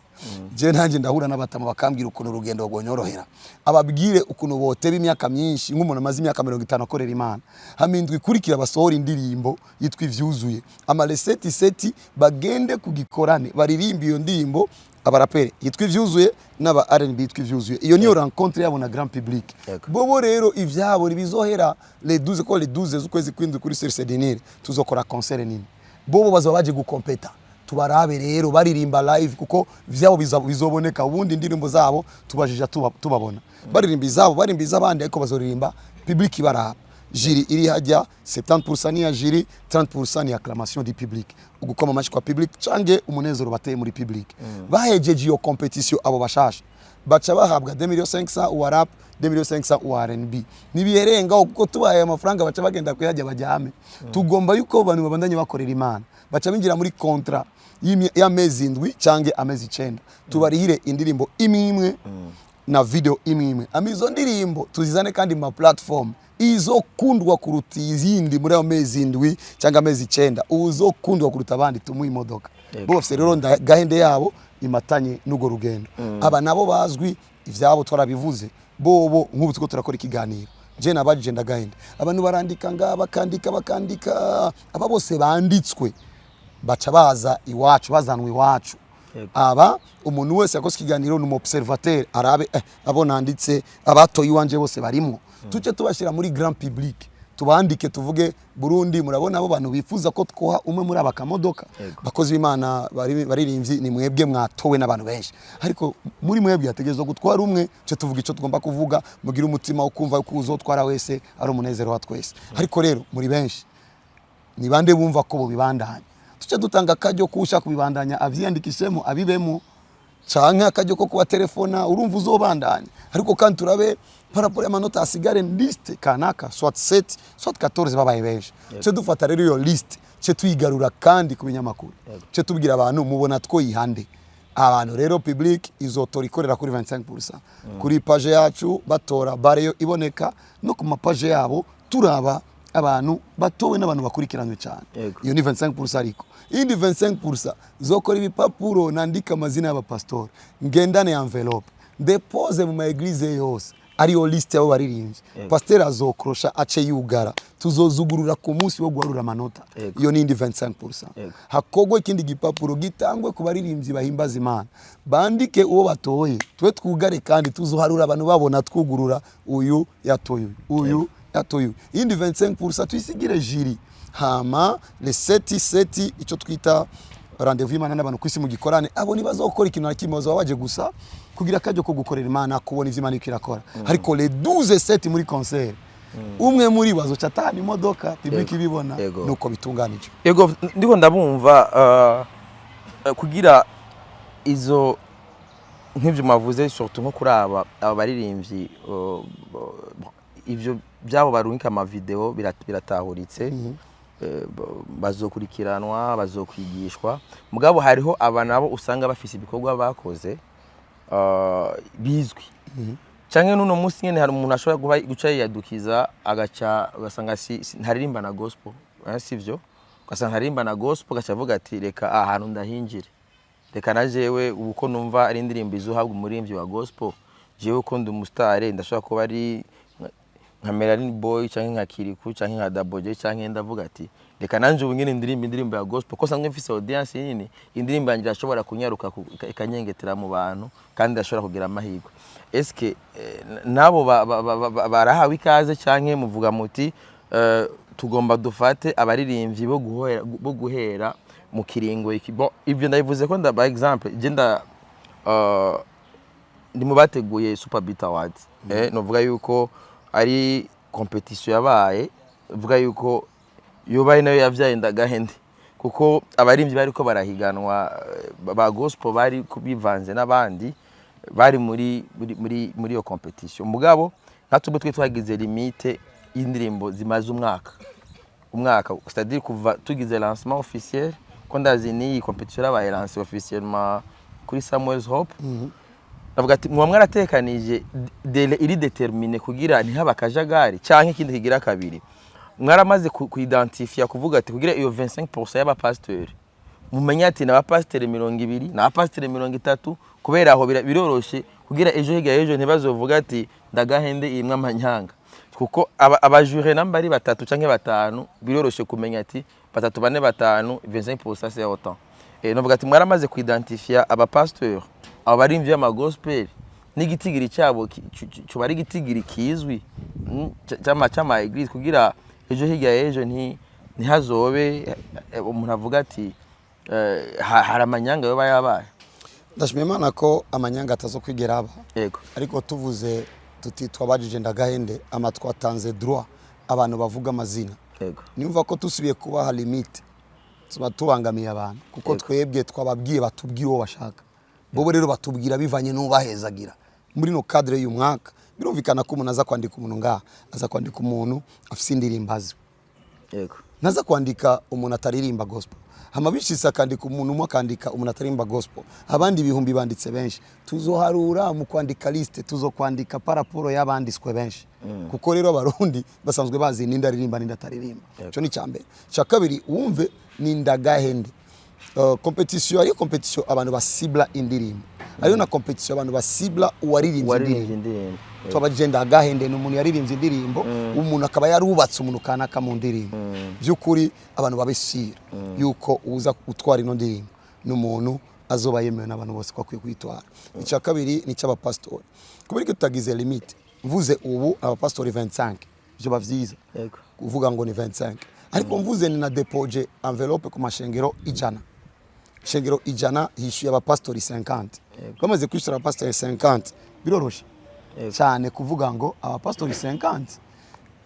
Jewe nanjye ndahura n'abatama bakambwira ukuntu urugendo rwonyorohera, ababwire ukuntu boteba imyaka myinshi, nk'umuntu amaze imyaka 50 akorera Imana. Hama indwi ikurikira basohora indirimbo yitwa "Ivyuzuye", amareseti seti bagende ku gikorane baririmba iyo ndirimbo, abaraperi yitwa "Ivyuzuye" n'aba R&B yitwa "Ivyuzuye". Iyo niyo rencontre yabo na grand public. Bobo rero ivyabo ntibizohera le 12, ko le 12 z'ukwezi kw'indwi kuri Source du Nil tuzokora concert nini. Bobo bazoba baje gukompeta, tubarabe rero baririmba live, kuko vyabo bizoboneka. Ubundi indirimbo zabo tubajija tubabona baririmba izabo, baririmba iz'abandi, ariko bazoririmba public ibaraba. Jury iri hajya, 70% ni ya jury, 30% ni acclamation du public, ugukoma amashyi kwa public cange umunezero bateye muri public. Bahejeje iyo competition, abo bashasha baca bahabwa 2 millions 500 uwa rap, 2 millions 500 uwa R&B. Nibiherengaho, kuko tubahaye amafaranga baca bagenda kuyajya bajyame. Tugomba yuko abantu babandanye bakorera Imana, baca binjira muri contrat y'amezi 7 cange amezi 9, tubarihire indirimbo imwe imwe na video imwe imwe. Ama izo ndirimbo tuzizane kandi mu ma platform, izokundwa kuruta izindi muri ayo mezi 7 cyangwa amezi 9, uzokundwa kuruta abandi tumuhe imodoka. Bose rero gahende yabo imatanye n'urwo rugendo. Aba nabo bazwi, ivyabo twarabivuze. Bobo nk'ubu turiko turakora ikiganiro, je nabajije ndagahende, abantu barandika nga bakandika bakandika, aba bose banditswe baca baza iwacu, bazanwa iwacu. Aba umuntu wese yakoze ikiganiro ni umu observateur, arabe abo nanditse, abatoye iwanje bose barimwo. Tuce tubashyira muri grand public, tubandike, tuvuge: "Burundi, murabona abo bantu bifuza ko twoha umwe muri aba kamodoka." Bakozi b'Imana, baririmbyi, ni mwebwe mwatowe n'abantu benshi, ariko muri mwebwe hategerezwa gutwara umwe. Cyo tuvuga icyo tugomba kuvuga, mugire umutima wo kumva ko uzotwara wese ari umunezero wa twese. Ariko rero muri benshi, ni bande bumva ko bobibandanya? Tuce dutanga akaryo ko ushaka kubibandanya avyiyandikishemo, abibemo, canke akaryo ko kuba telefona urumva uzobandanya. Ariko kandi turabe par rapport y'amanota, asigare liste kanaka, soit 7 soit 14 babaye benshi. Ce dufata rero iyo liste, ce tuyigarura kandi ku binyamakuru, ce tubwira abantu: "Mubona twoyihande?" Abantu rero, public izotora ikorera kuri 25% kuri page yacu, batora bare yo iboneka no ku mapaje yabo, turaba abantu batowe n'abantu bakurikiranywe cyane. Iyo ni 25%, ariko iyindi 25% zokora ibipapuro, nandika amazina y'abapastori, ngendane envelope, depose mu ma église yose, ariyo liste y'abo baririmbyi. Pasiteri azokrosha ace yugara, tuzozugurura ku munsi wo guharura amanota. Iyo ni indi 25%. Hakogwe ikindi gipapuro gitangwe ku baririmbyi bahimbaza Imana, bandike uwo batoye, twe twugare kandi tuzoharura abantu babona, twugurura: uyu yatoye uyu, uyu yatoye uyu. Iyindi 25% tuyisigire jury. Hama le sept sept, icyo twita rendez-vous y'Imana n'abantu ku isi mu gikorane, abo ntibazokora ikintu na kimwe, bazaba baje gusa kugira akaryo ko gukorera Imana, kubona ivyo Imana iriko irakora. Ariko le 12 sept muri concert, umwe muri bo azoca atahana imodoka, public ibibona. Nuko bitunganije. Yego, ndiko ndabumva kugira izo nk'ivyo mwavuze, surtout nko kuri aba baririmbyi, ivyo byabo barungika ama video biratahuritse. Bazokurikiranwa, bazokwigishwa. Mugabo hariho aba nabo usanga bafise ibikorwa bakoze bizwi, canke n'uno munsi nyene hari umuntu ashobora kuba guca yiyadukiza, agaca ugasanga ntaririmba na gospel, sivyo? Ugasanga ntaririmba na gospel, agaca avuga ati: "Reka ahantu ndahinjire, reka na jewe ubu ko numva ari indirimbo izohabwa umuririmbyi wa gospel, jewe ko ndi umusitare, ndashobora kuba ari nka Melanin Boy canke nka Kiriku canke nka Daboje, canke ndavuga ati reka nanje ubu nyene ndirimba indirimbo ya gospel, ko sanzwe mfise audience nini, indirimbo yanjye irashobora kunyaruka ikanyengetera mu bantu kandi irashobora kugira amahirwe." Eske nabo barahawe ikaze, canke muvuga muti tugomba dufate abaririmbyi bo guhera mu kiringo iki? Bon, ivyo ndabivuze ko nda, by exemple, je nda ndi mu bateguye Super Beat Awards. Novuga yuko ari competition yabaye, vuga yuko yobaye nayo yavyaye ndagahende, kuko abaririmbyi bariko barahiganwa ba gospel bari bivanze n'abandi bari muri iyo competition. Mugabo nka twebwe twe twagize limite y'indirimbo zimaze umwaka umwaka, c'est-à-dire kuva tugize lancement officiel, ko ndazi n'iyi competition yabaye lancée officiellement kuri Samuel's Hope. Ndavuga ati muba mwaratekanije délai iri déterminé kugira ntihabe akajagari? Canke ikindi kigira kabiri, Mwaramaze kuidentifia kuvuga ati kugira iyo 25% y'abapasiteri, mumenye ati ni abapasiteri 20, ni abapasiteri 30, kubera aho biroroshe kugira ejo hirya y'ejo ntibazovuga ati ndagahende irimwe amanyanga, kuko abajure namba ari batatu canke batanu, biroroshe kumenya ati batatu, bane, batanu, 25% c'est autant. Novuga ati mwaramaze kuidentifia abapasiteri, abo barimvyi y'amagospel n'igitigiri cyabo coba ari igitigiri kizwi c'ama église, kugira ejo hirya y'ejo ntihazobe umuntu avuga ati hari amanyanga yoba yabaye. Ndashima Imana ko amanyanga atazo kwigera aba. Ariko tuvuze tuti twabajije ndagahende ama twatanze droit abantu bavuga amazina, niumva ko tusubiye kubaha limite tuba tubangamiye abantu, kuko twebwe twababwiye batubwire uwo bashaka. Bobo rero batubwira bivanye n'ubahezagira muri no cadre y'uyu mwaka. Birumvikana ko umuntu aza kwandika umuntu ngaha, aza kwandika umuntu afise indirimbo azwi, ntaza kwandika umuntu ataririmba gospel. Hama bishitse akandika umuntu umwe, akandika umuntu ataririmba gospel, abandi ibihumbi banditse benshi, tuzoharura mu kwandika liste, tuzokwandika par rapport y'abanditswe benshi, kuko rero Abarundi basanzwe bazi ninde aririmba, ninde ataririmba. Ico ni icya mbere. Icya kabiri, wumve ni ndagahende competition, ariyo competition abantu basibla indirimbo, ariyo na competition abantu basibla uwaririmbye Uwaririmbye indirimbo. indirimbo. Twabajije ndagahende ni umuntu yaririmbye indirimbo, umuntu akaba yarubatse umuntu kanaka mu ndirimbo. By'ukuri abantu babesira yuko uza gutwara ino ndirimbo ni umuntu azoba yemewe n'abantu bose ko akwiye kuyitwara. Icya kabiri ni icy'abapasitori. Kubera ko tutagize limite, mvuze ubu abapasitori 25 byo vyiza kuvuga ngo ni 25, ariko mvuze ni na depoje enveloppe ku mashengero 100, shengero 100 hishyuye abapasitori 50, bamaze kwishyura abapasitori 50, biroroshe cyane kuvuga ngo abapasitori 50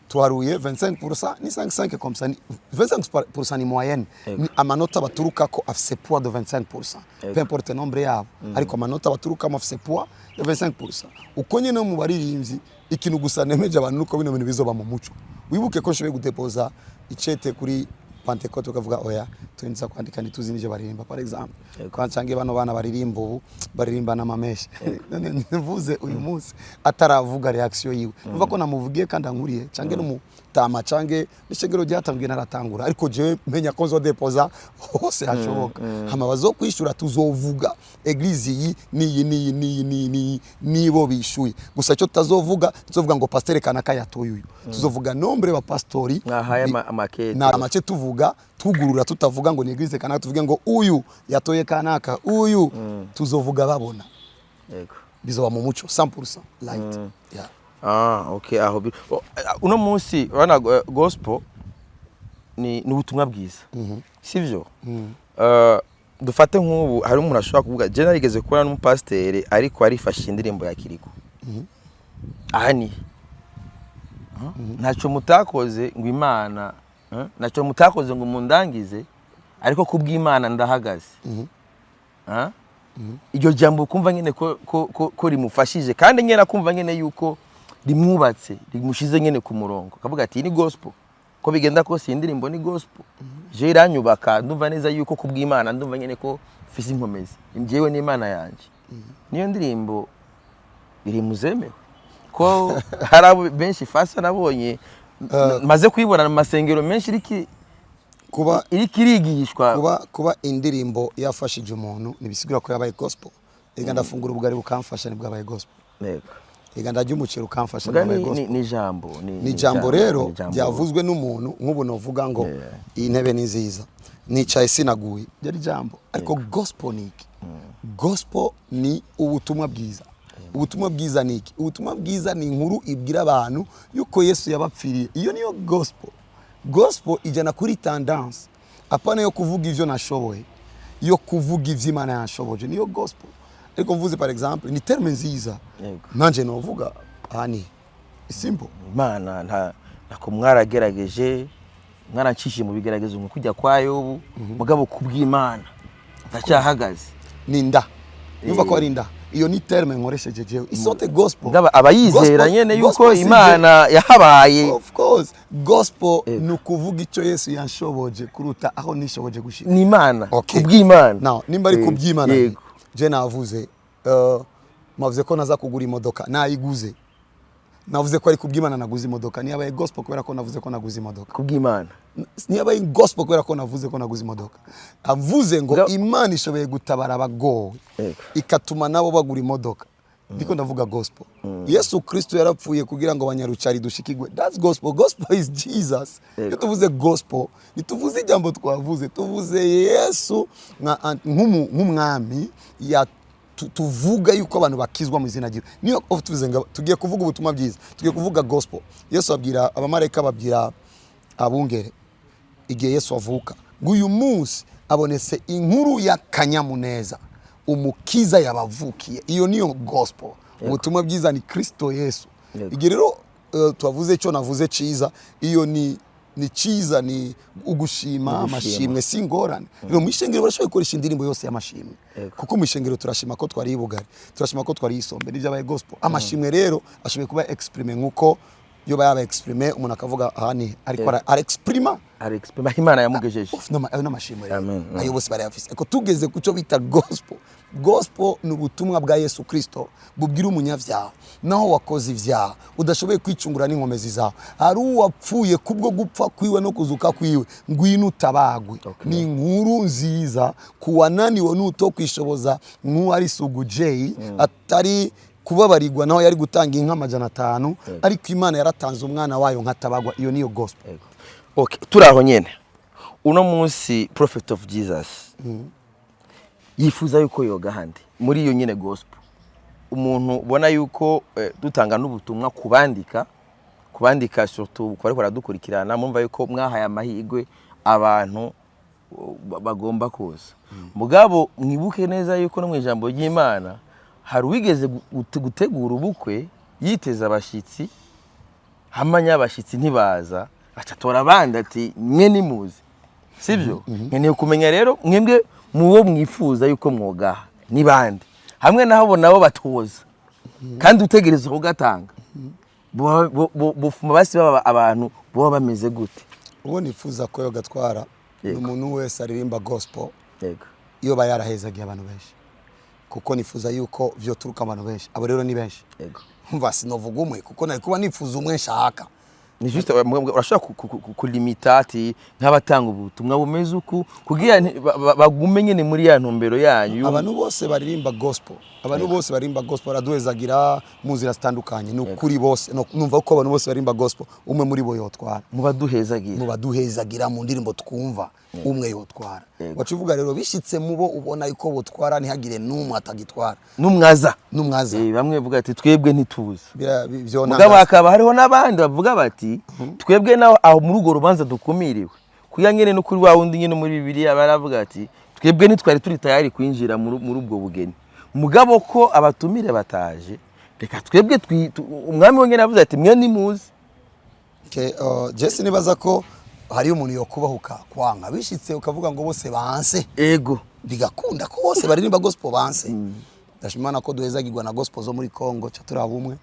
twaruye 25% ni 55 comme ça, ni 25% ni moyenne, ni amanota baturuka ko afise poids de 25%, peu importe nombre yabo, ariko amanota baturukamo afise poids ya 25%. Uko nyene mu baririmbyi, ikintu gusa nemeje abantu nuko bino bintu bizoba mu muco. Wibuke ko nshoboye gudepoza icete kuri Pentecote, ukavuga oya, turinza kwandika ntituzi n'ivyo baririmba. Par exemple, canke bano bana baririmba ubu baririmba n'amameshe, none mvuze uyu munsi ataravuga reaction yiwe, numva ko namuvugiye kandi ankuriye, canke n'umutama, canke n'ishengero ryatangiye naratangura, ariko jewe menya ko nzodepoza hose hashoboka, hama bazokwishura tuzovuga église iyi niyi niyi niyi niyi niyi nibo bishuye. Gusa icyo tutazovuga, tuzovuga ngo pasteur kanaka yatoye uyu, tuzovuga nombre ba pastori Mwahaye amakete. Na make tuvuga tugurura, tutavuga ngo ni église kanaka, tuvuge ngo uyu yatoye kanaka uyu, tuzovuga babona. Bizoba mu muco 100% light, yeah. Ah, okay, aho uno munsi urabona gospel ni ubutumwa bwiza, sivyo? Dufate nk'ubu hari umuntu ashobora kuvuga, je narigeze kubona n'umupasiteri ariko arifashe indirimbo ya Kiriko, aha ni ntacyo mutakoze ngo Imana, ntacyo mutakoze ngo mundangize, ariko kubw'Imana ndahagaze. Ah? Iryo jambo kumva nyine ko rimufashije, kandi nyine akumva nyine yuko rimwubatse, rimushize nyine ku murongo, akavuga ati iyi ni gospel, ko bigenda kose iyi ndirimbo ni gospel, je iranyubaka, ndumva neza yuko kubw'Imana ndumva nyine ko mfise inkomezi njyewe n'Imana yanjye. Niyo ndirimbo iri mu zemewe, ko hari abo benshi fasa nabonye maze kuyibona mu masengero menshi iriki Kuba iriko irigishwa. Kuba indirimbo yafashije umuntu ntibisigura ko yabaye gospel. Ega ndafungura ubugari bukamfasha, ntibwabaye gospel. Ega ndarya umuceri ukamfasha, Muga ntibwabaye ni, gospel. ni ijambo Ni ijambo rero ni ijambo. ryavuzwe n'umuntu. Nk'ubu novuga ngo iyi ntebe ni nziza, nicaye sinaguye, ryari ijambo. Ariko gospel ni iki? Gospel ni ubutumwa bwiza. Ubutumwa bwiza ni iki? Ubutumwa bwiza ni inkuru ibwira abantu yuko Yesu yabapfiriye. Iyo niyo gospel. Gospel ijana kuri tendance, apana yo kuvuga ivyo nashoboye, yo kuvuga ivyo Imana yanshoboje, niyo gospel. Ariko mvuze par exemple ni terme nziza, nanje novuga aha ni simple. Imana nta ntako mwaragerageje, mwaranshishije mu bigeragezo nko kujya kwa Yobu, mugabo kubw'Imana ndacyahagaze. Ni nda, yumva ko ari nda. Iyo ni terme nkoresheje jewe, isote gospel. Mugabo abayizera nyene yuko Gospel si Imana yahabaye. Of course, gospel ni ukuvuga icyo Yesu yanshoboje kuruta aho nishoboje gushika. Ni Imana. Okay. Kubw'Imana. Now nimba ari kuby'Imana, je navuze, mwavuze ko naza kugura imodoka, nayiguze. Navuze ko ari kubw'Imana naguze imodoka. Ntiyabaye gospel kubera ko navuze ko naguze imodoka. Kubw'Imana. Ntiyabaye gospel kubera ko navuze ko naguze imodoka. Avuze ngo Imana ishoboye gutabara abagowe, ikatuma nabo bagura imodoka. Ndiko ndavuga gospel. Yesu Kristo yarapfuye kugira ngo abanyarucari dushikigwe. That's gospel. Gospel is Jesus. Iyo tuvuze gospel, ntituvuze ijambo twavuze, tuvuze Yesu nk'umwami ya tuvuga yuko abantu bakizwa mu izina ryiwe. Niyo tuvuze ngo tugiye kuvuga ubutumwa bwiza, tugiye kuvuga gospel. Yesu abwira abamarayika, babwira abungere igihe Yesu avuka ngo uyu munsi abonetse inkuru y'akanyamuneza, umukiza yabavukiye. Iyo niyo gospel. Ubutumwa bwiza ni Kristo Yesu. Igihe rero twavuze icyo navuze ciza, iyo ni ciza, ni ugushima. Ugushima. Amashimwe si ingorane. Rero mu ishengero barashoboye gukoresha indirimbo yose y'amashimwe, kuko mu ishengero turashima ko twariye ubugari, turashima ko twariye isombe, n'ibyabaye gospel. Amashimwe rero ashoboye kuba exprime nk'uko yo yaba exprime, umuntu akavuga aha ni ariko ara exprima. Arexprima aho Imana yamugejeje. Uf, ayo n'amashimwe rero. Amen. Ayo bose barayafise, ariko tugeze ku cyo bita gospel, gospel ni ubutumwa bwa Yesu Kristo bubwira umunyabyaha, naho wakoze ibyaha udashoboye kwicungura n'inkomezi zawe, hari uwapfuye kubwo gupfa kwiwe no kuzuka kwiwe, ngwino utabagwe. Ni inkuru nziza ku wananiwe n'uto kwishoboza, nk'uwari Sugu J atari kubabarirwa naho yari gutanga inka 500, ariko Imana yaratanze umwana wayo nkatabagwa. Iyo niyo gospel. Yego. Okay, turi aho nyene, uno munsi Prophet of Jesus yifuza yuko yoga handi muri iyo nyene gospel, umuntu ubona yuko dutanga n'ubutumwa kubandika surtout ku bariko baradukurikirana, mumva yuko mwahaye amahirwe abantu bagomba kuza. Mugabo mwibuke neza yuko no mu ijambo ry'Imana hari uwigeze gutegura ubukwe yiteza abashyitsi, hamanya abashyitsi ntibaza, aca atora abandi ati mwe nimuze. Sibyo? Nkeneye kumenya rero mwebwe muwo mwifuza yuko mwogaha ni bande, hamwe nabo nabo batoza kandi utegereza kugatanga. Bufuma basi baba abantu boba bameze gute? Uwo nifuza ko yogatwara ni umuntu wese aririmba gospel, iyo ba yarahezagiye abantu benshi, kuko nifuza yuko vyoturuka abantu benshi. Abo rero ni benshi. Umva, sinovuga umwe kuko nari kuba nifuza umwe nshaka. Ni juste urashobora kulimita ati nk'abatanga ubutumwa bumeze uku, kugira bagume nyene muri ya ntumbero yanyu. Abantu bose baririmba gospel, abantu bose baririmba gospel baraduhezagira mu nzira zitandukanye. Ni ukuri bose. Numva ko abantu bose baririmba gospel, umwe muri bo yotwara. Mu baduhezagira. Mu baduhezagira mu ndirimbo twumva, umwe yotwara. Waca uvuga rero bishitse mu bo ubona yuko botwara, ntihagire n'umwe atagitwara. N'umwaza. N'umwaza. Bamwe bavuga ati twebwe ntituzi. Vyontangaza. Mugabo hakaba hariho n'abandi bavuga bati twebwe naho aho muri urwo rubanza dukumiriwe, kuya nyene no kuri wa wundi nyene muri Bibiliya baravuga ati twebwe ntitwari turi tayari kwinjira muri ubwo bugeni, mugabo ko abatumire bataje, reka twebwe umwami wenyene yavuze ati mwe nimuze. Okay, Jesse, nibaza ko hariyo umuntu yokubahuka kwanga bishitse ukavuga ngo bose banse, bigakunda ko bose baririmba gospel banse. Ndashima Imana ko duhezagirwa na gospel zo muri Congo ca turi abumwe,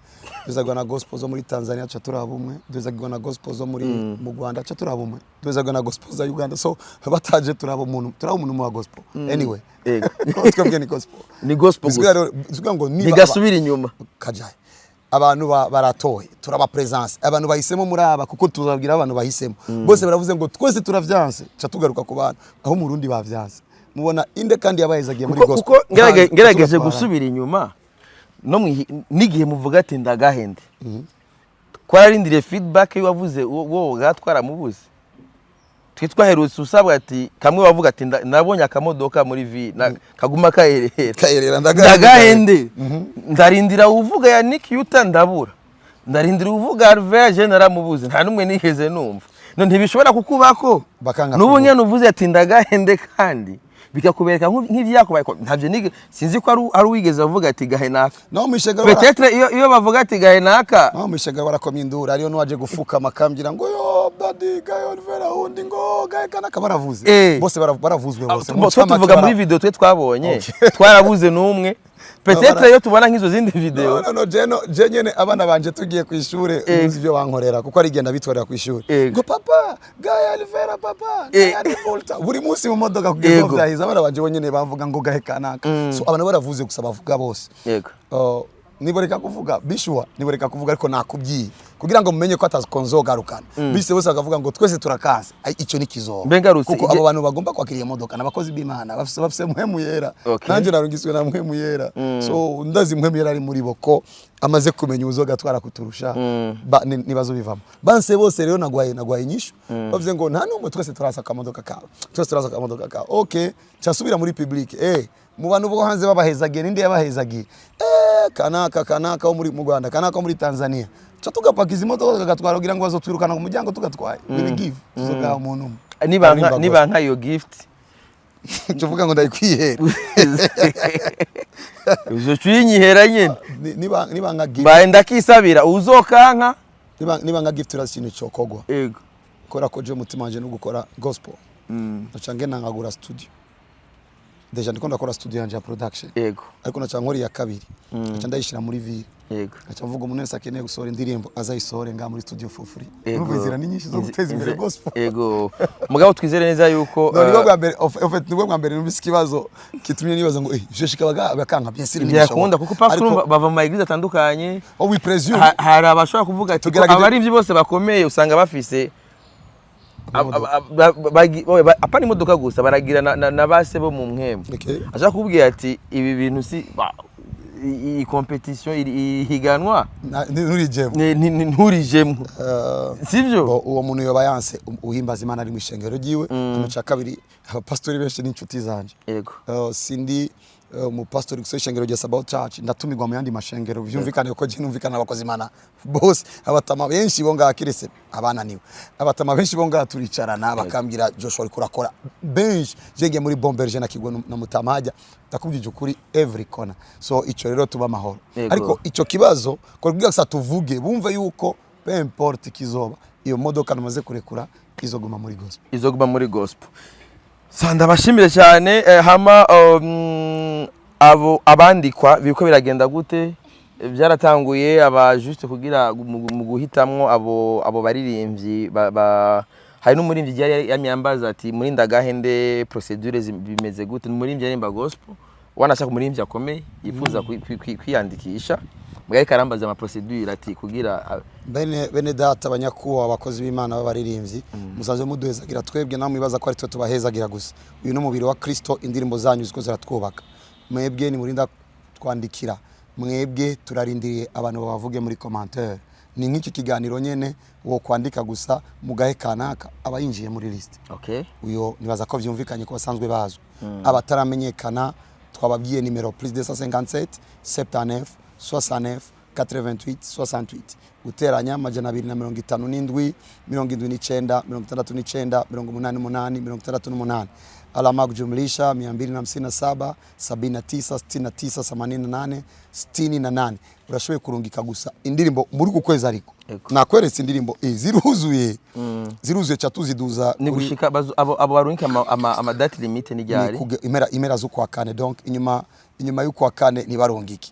duhezagirwa na gospel zo muri Tanzania ca turi abumwe, duhezagirwa na gospel zo muri mu Rwanda ca turi abumwe, duhezagirwa na gospel za Uganda. So bataje turaba umuntu, turaba umuntu mu wa gospel anyway. Ko twebwe ni gospel. Ni gospel Bisigura gusa. rero, bisigura ngo niba ntigasubira inyuma. Kajaye abantu baratoye, turaba presence, abantu bahisemo muri aba, kuko tuzabwira abantu bahisemo bose baravuze ngo twese turavyanse, ca tugaruka ku bantu aho mu Burundi bavyanse. Mubona inde kandi yabahezagiye muri kuko gospel? Kuko ngerageje Tugatwara. gusubira inyuma no n'igihe muvuga ati ndagahende, twararindiriye feedback y'uwavuze uwo twaramubuze. Twe twaherutse usabwa ati kamwe wavuga ati nabonye akamodoka muri vi kaguma kaherera. Kaherera, ndagahende. Ndagahende. Ndarindira uvuga ya Nick Yuta ndabura, ndarindira uvuga Alvea, je naramubuze, nta n'umwe nigeze numva. No ntibishobora kukubako Bakanga n'ubu kuvuga. nyene uvuze ati ndagahende kandi bikakubereka nk'ivyakubaye ntabyo sinzi ko ari uwigeze avuga ati gahe naka. No mwishengero Peut-être iyo bavuga ati gahe naka. No mwishengero barakomye induru, ariyo nuwaje gufukama akambwira ngo yo daddy gahe Olivera, wundi ngo gahe kanaka, baravuze. Bose baravuzwe bose. Mu Twe ncamake tuvuga muri video twe twabonye, twarabuze n'umwe. Peut-être iyo tubona nk'izo zindi video. No, no, no, je no, je nyene abana banje tugiye ku ishure, uzi ibyo bankorera, kuko ari igenda bitwarira ku ishure. Ngo papa, gahe Alivera, papa, gahe Arivolta. Buri munsi mu modoka kugeza aho vyahize, abana banje bonyene bavuga ngo gahe kanaka. So abantu baravuze gusa, bavuga bose. Niboreka kuvuga bishua, niboreka kuvuga, ariko nakubwiye kugira ngo mumenye ko atakonzogarukana. Bise bose bakavuga ngo twese turakaze. Ai, ico ni kizoba. Mbe ngarutse, kuko abo bantu bagomba kwakira iyo modoka n'abakozi b'Imana bafise Mpwemu Yera. Nanje narungiswe na Mpwemu Yera, so ndazi Mpwemu Yera ari muri bo, ko amaze kumenya uzogatwara kuturusha. Nibazo bivamo banse bose rero nagwaye inyishu. Bavuze ngo nta numwe, twese turasa akamodoka kawe, twese turasa akamodoka kawe. Okay, cyasubira muri public, mu bantu bo hanze babahezagiye, ninde yabahezagiye? Kanaka, kanaka wo muri mu Rwanda, kanaka wo muri Tanzania. Ca tugapakiza imodoka tugatwara kugira ngo bazotwirukana ku muryango tugatwaye. We will give, tuzogaha umuntu umwe. Nibanka Aririmba. Nibanka iyo gift. Tuvuga ngo ndayikwihera. Uzoca uyinyihera nyene. Niba nka gift. Mbaye ndakisabira uzokanka. Niba nka gift, urazi ikintu cokogwa? Ego. Kubera ko je umutima wanje no gukora gospel, naca ngenda nkagura studio. Déjà ndiko ndakora studio yanje ya production, ariko naca nkora iya kabiri, naca ndayishira muri ville. Naca mvuga umuntu wese akeneye gusohora indirimbo azayisohore ngaha muri studio for free. Urumva inzira ni nyinshi zo guteza imbere gospel. Ego, mugabo twizere neza yuko No, nibwo bwa mbere, en fait nibwo bwa mbere numvise ikibazo kitumye nibaza ngo je shika bakanka, bien sûr. Byakunda kuko pastor Ariko urumva bava mu ma église atandukanye. Oh, we presume. Hari abashobora kuvuga ati ko abaririmbyi bose bakomeye usanga bafise apana imodoka gusa, baragira na base bo mu mpwemu. Ashaka kubwira ati ibi bintu si iyi competition, iri higanwa. Nturijemo. Nturijemwo, sivyo? Bo, uwo muntu yoba yanse uhimbaza Imana ari mu ishengero ryiwe. Hama kabiri, abapasitori benshi ni inshuti zanje. Sindi umupasitori gusa w'ishengero rya Sabaoth Church, ndatumirwa mu yandi mashengero. Byumvikane ko je numvikana abakozi Imana bose, abatama benshi bo ngaha, kirese abananiwe, abatama benshi bo ngaha turicarana bakambwira: "Joshua, uriko urakora." Benshi je ngiye muri Bomberge nakigwa na mutama hajya, ndakubwije ukuri, every corner. So ico rero tuba amahoro. Ariko ico kibazo ko kugira gusa tuvuge bumve yuko peu importe kizoba, iyo modoka namaze kurekura izoguma muri gospel. Izoguma muri gospel. Sa ndabashimire cyane. Hama abo abandikwa biriko biragenda gute? Byaratanguye aba juste kugira mu guhitamwo abo baririmbyi hari n'umuririmbyi yari yamyambaza ati muri ndagahende procédure bimeze gute? Umuririmbyi aririmba gospel, wanashaka umuririmbyi akomeye yifuza kwiyandikisha, mugari karambaza ama procédure ati kugira Bene data, abanyakubaha, abakozi b'Imana b'abaririmbyi, musanzwe muduhezagira twebwe, namwe mwibaza ko ari twe tubahezagira gusa. Uyu ni umubiri wa Kristo, indirimbo zanyu ziko ziratwubaka. Mwebwe nimurinda twandikira, mwebwe turarindiriye abantu babavuge muri commentaire. Ni nk'iki kiganiro nyene, wo kwandika gusa mugahe kanaka aba yinjiye muri liste. Uyo nibaza ko vyumvikanye ko basanzwe bazwi. Abataramenyekana twababwiye nimero plus 257 79 69 88 68, guteranya 257 79 69 88 68, alama kujumlisha 257 79 69 88 68. Urashoboye kurungika gusa indirimbo muri uku kwezi, ariko nakweretse indirimbo ziruzuye, ziruzuye, ca tuziduza. Ni gushika abo barungika ama date limite ni ni ryari? Impera z'ukwa kane, donc inyuma y'ukwa kane ntibarungike.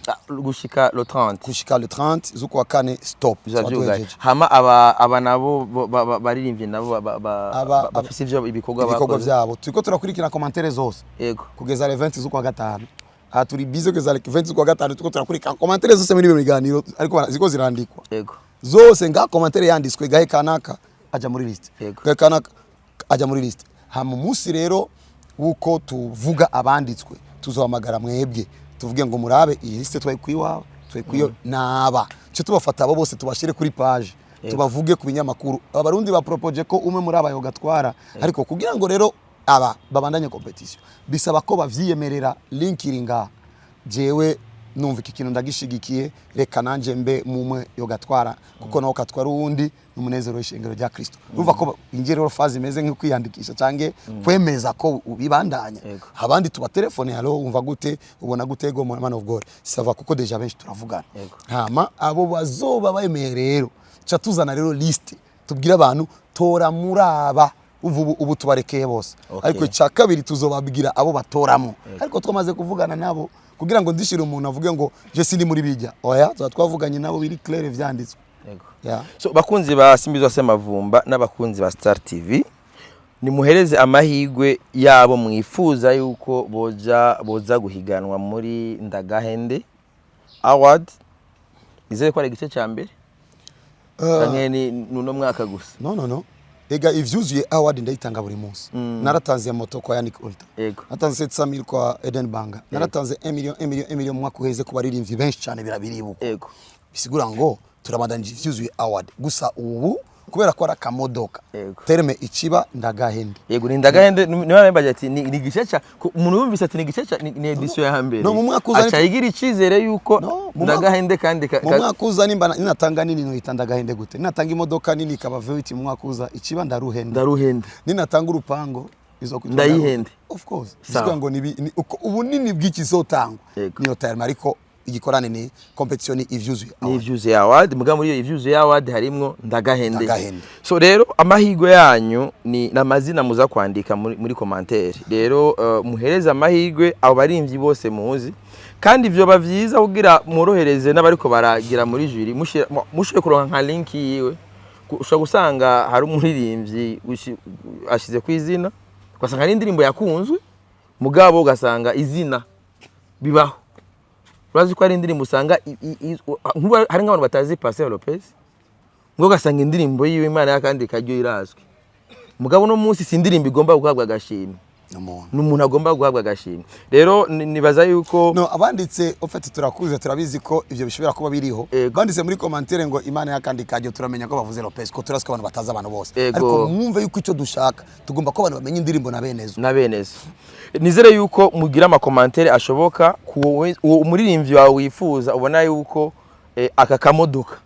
Ah, gushika le 30. Gushika le 30 z'ukwa kane, stop. Biza Tuba vyugaye. duhejeje. Hama aba nabo baririmbye nabo bafise ivyo ibikorwa ibikorwa bakoze. vyabo, turiko turakurikira commentaire zose kugeza le 20 z'ukwa gatanu. Aha turi busy kugeza le 20 z'ukwa gatanu, turiko turakurikira commentaire zose muri ibyo biganiro, ariko ziko zirandikwa zose. Nga commentaire yanditswe gahe kanaka aja muri liste. Gahe kanaka aja muri liste. Hama umunsi rero wuko tuvuga abanditswe, tuzohamagara mwebwe, tuvuge ngo murabe iyi liste twayikuye iwawe, twayikuye naba cyo, tubafata abo bose tubashire kuri page, tubavuge ku binyamakuru. Abarundi bapropoje ko umwe muri aba yogatwara, ariko kugira ngo rero aba babandanye competition bisaba ko bavyiyemerera. Link iri ngaha. Jewe numva iki kintu ndagishigikiye, reka nanje mbe mumwe yogatwara, kuko nawe katwara uwundi n'umunezero w'ishengero rya Kristo. Urumva ko ingiye rero phase imeze nko kwiyandikisha cange kwemeza ko ubibandanya. Abandi tuba telefone: "Allo, wumva gute? Ubona gute?" Go man of God, ça va, kuko déjà benshi turavugana. Hama abo bazoba bemeye rero, tuca tuzana rero liste, tubwire abantu: "Tora muraba." Ubu tubarekeye bose. Ariko icya kabiri tuzobabwira abo batoramo, ariko twamaze kuvugana nabo, kugira ngo ndishire umuntu avuge ngo je sindi muri bijya. Oya, tuba twavuganye nabo, biri clair, vyanditswe. Yeah. So bakunzi ba Simbizi Semavumba n'abakunzi ba Star TV, nimuhereze amahigwe yabo mwifuza yuko boza guhiganwa muri Ndagahende. Award, nizere ko ari igice cya mbere canke ni uno mwaka gusa? No, no, no, ega ivyuzuye award ndayitanga buri munsi. Naratanze moto kwa Yannick Ulta, naratanze 700,000 kwa Eden Banga, naratanze 1 million, 1 million, 1 million mu mwaka uheze ku baririmbyi benshi cyane, birabiribuka. Bisigura ngo turabandanije ivyuzuye award, gusa ubu kubera ko ari akamodoka, terme ikiba ndagahende. Yego, ni ndagahende. Niba nambaje ati ni igice cya umuntu yumvise ati ni igice cya ni edition ya mbere, No, mu mwaka uza aca yigira icyizere yuko No, mu ndagahende kandi mu mwaka uza nimba ninatanga nini, noyita ndagahende gute? Ninatanga imodoka nini ikaba V8 mu mwaka uza, ikiba ndaruhende. Ndaruhende. Ninatanga urupango izokwitwa Ndayihende. Ndaruhende. Of course. Sawa. Bisigura ngo ni uko ubunini bw'ikizotangwa niyo terme, ariko igikorane ni competition, ni ivyuzuye Ni award. ivyuzuye award, muga muri iyo ivyuzuye award harimwo ndagahende. Ndagahende. So rero amahirwe yanyu ni n'amazina muza kwandika muri commentaire. Rero muhereze amahirwe abo barimvyi bose muzi, kandi ivyo byiza kugira mworohereze n'abariko baragira muri jury, mushoboye kuronka nka link yiwe. Ushobora gusanga hari umuririmbyi ashize ku izina, ugasanga hari indirimbo yakunzwe, mugabo ugasanga izina bibaho. Urazi ko hari indirimbo usanga nk'ubu hari nk'abantu batazi Pasteur Lopez, ngo ugasanga indirimbo yiwe Imana y'akandi karyo irazwi, mugabo uno munsi si indirimbo igomba guhabwa agashimwe, N'umuntu. Ni umuntu agomba guhabwa agashimwe. Rero nibaza yuko No, abanditse ofete turakuze, turabizi ko ivyo bishobora kuba biriho. Banditse muri commentaire ngo Imana y'akandi kajyo, turamenya ko bavuze Lopez, ko turazi ko abantu batazi abantu bose. Ariko mwumve yuko icyo dushaka, tugomba ko abantu bamenya indirimbo na benezo. Na benezo. Nizere yuko mugira ama commentaires ashoboka ku uwo umuririmbyi wawe wifuza, ubona yuko aka kamodoka,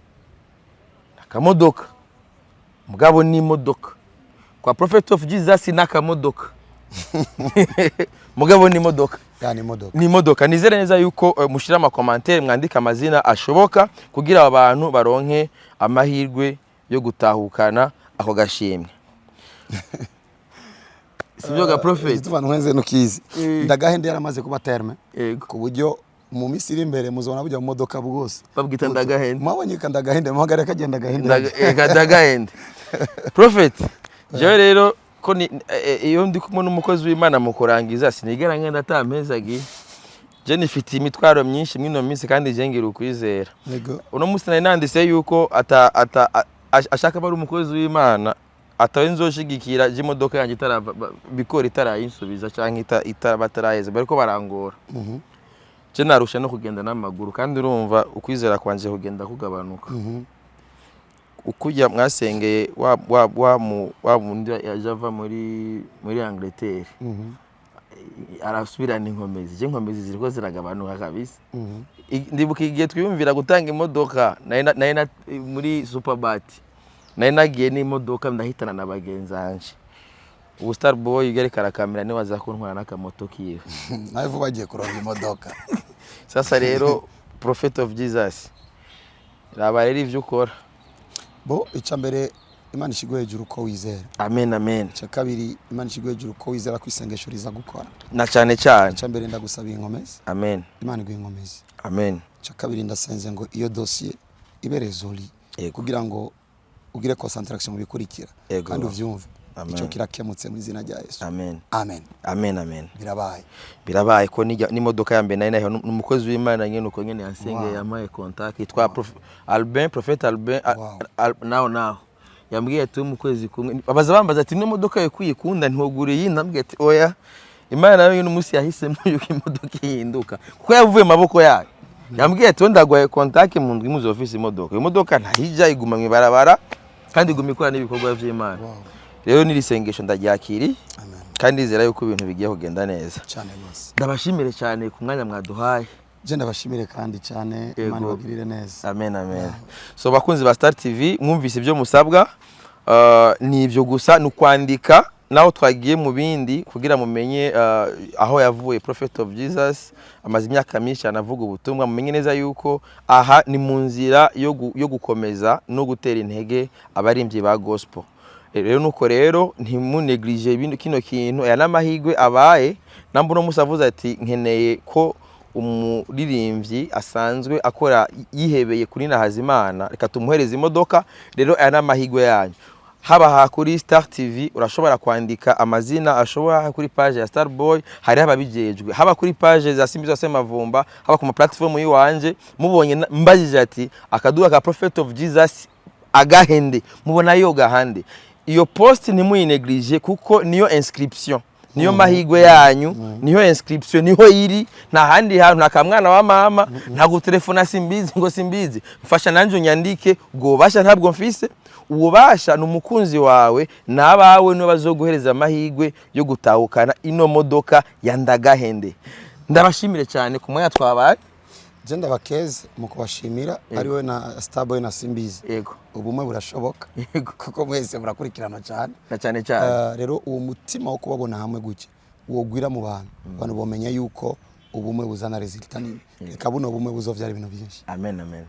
mugabo ni imodoka kwa Prophet of Jesus, n'akamodoka mugabo ni imodoka. Yani imodoka. Ni imodoka. Nizere neza yuko mushira ama commentaires, mwandika amazina ashoboka kugira aba bantu baronke amahirwe yo gutahukana ako gashimwe. Sibyo ga Prophet? Igituma ntwenze nukizi, ndagahende yaramaze kuba terme, ku buryo mu minsi iri imbere muzobona bujya mu modoka bwose babwita ndagahende. Mwabonye ka ndagahende, muhagare kagenda gahende. Ndagahende. Prophet, jewe rero ko iyo ndi kumwe n'umukozi w'Imana mu kurangiza sinigera ngenda atampezagiye. Je nifitiye imitwaro myinshi mw'ino minsi, kandi je ngira ukwizera. Uno munsi nari nanditse yuko ata ashaka aba ari umukozi w'Imana atawe nzoshigikira je imodoka yanjye itarava bikora, itarayinsubiza canke bataraheza bariko barangora. Je narusha no kugenda n'amaguru, kandi urumva ukwizera kwanje kugenda kugabanuka. Ukujya mwasengeye wa wundi yaje ava muri Angleterre, arasubirana inkomezi. Je inkomezi ziriko ziragabanuka kabisa. Ndibuka igihe twiyumvira gutanga imodoka, nari muri Superbat, nari nagiye n'imodoka ndahitana na bagenzi banje. Ubu Star Boy ariko arakamera, niwe aza kuntwara n'akamoto kiwe. Nawe vuba agiye kuronka imodoka. Sasa rero, Prophet of Jesus, raba rero ivyo ukora. Bo, icya mbere, Imana ishigwe hejuru ko wizera. Amen, amen. Icya kabiri, Imana ishigwe hejuru ko wizera ko isengesho riza gukora. Na cyane cyane. Icya mbere, ndagusaba inkomezi. Amen. Imana iguhe inkomezi. Amen. Icya kabiri, ndasenze ngo iyo dosiye ibe résolue, kugira ngo ugire concentration mu bikurikira, kandi uvyumve. Amen. Icyo kirakemutse mu izina rya Yesu. Amen. Amen. Amen, amen. Birabaye. Birabaye ko n'imodoka ya mbere nari nayihawe n'umukozi w'Imana nyene, uko nyene yansengeye, yampaye contact yitwa Albin, Prophet Albin. Naho naho yambwiye ati mu kwezi kumwe babaza bambaza ati ino modoka yawe kuyikunda ntiwogura iyi? Ndambwiye ati oya, Imana nayo uno munsi yahisemo yuko imodoka ihinduka kuko yavuye mu maboko yayo. Yambwiye ati ndagwaye contact, mu ndwi muzo office imodoka. Iyo modoka ntahijya, iguma mu ibarabara kandi iguma ikora n'ibikorwa vy'Imana. Rero n'iri sengesho ndaryakiriye, Amen. kandi nizera yuko ibintu bigiye kugenda neza. Cyane rwose. Ndabashimire cyane ku mwanya mwaduhaye. Je ndabashimire kandi cyane. Imana ibagirire neza. Amen, amen. So bakunzi ba Star TV, mwumvise ibyo musabwa. Ni ibyo gusa, ni ukwandika naho twagiye mu bindi kugira mumenye aho yavuye. Prophet of Jesus amaze imyaka myinshi cyane avuga ubutumwa. Mumenye neza yuko aha ni mu nzira yo gukomeza no gutera intege abaririmbyi ba gospel. Rero nuko rero ntimuneglige ibindi kino kintu. Aya n'amahirwe abaye namba uno musi avuze ati nkeneye ko umuririmbyi asanzwe akora yihebeye kuri Nahazimana, reka tumuhereze imodoka. Rero aya n'amahirwe yanyu. Haba aha kuri Star TV, urashobora kwandika amazina ashobora kuri page ya Starboy, hariho ababijejwe, haba kuri page za Simbizi wa Semavumba, haba ku ma platform yiwanje. Mubonye mbajije ati akaduga ka Prophet of Jesus agahende, mubona yo gahande. Iyo post ntimuyinéglige, kuko niyo inscription, niyo mahigwe yanyu, niyo inscription, niho iri, nta handi hantu, nta kamwana wa mama, nta gutelefona Simbizi ngo "Simbizi, mfasha nanje unyandike." Ubwo bubasha ntabwo mfise. Ububasha ni umukunzi wawe n'abawe, nibo bazoguhereza amahigwe yo gutahukana ino modoka ya Ndagahende. Ndabashimire cyane ku mwanya twabaye. Je ndabakeze mu kubashimira, ari we na Starboy na Simbizi. Ubumwe burashoboka, kuko mwese murakurikirana cyane. Na cyane cyane. Rero uwo mutima wo kubabona hamwe gutya wogwira mu bantu, abantu bomenya yuko ubumwe buzana résultat nini. Reka buno bumwe buzovyara ibintu byinshi. Amen, amen.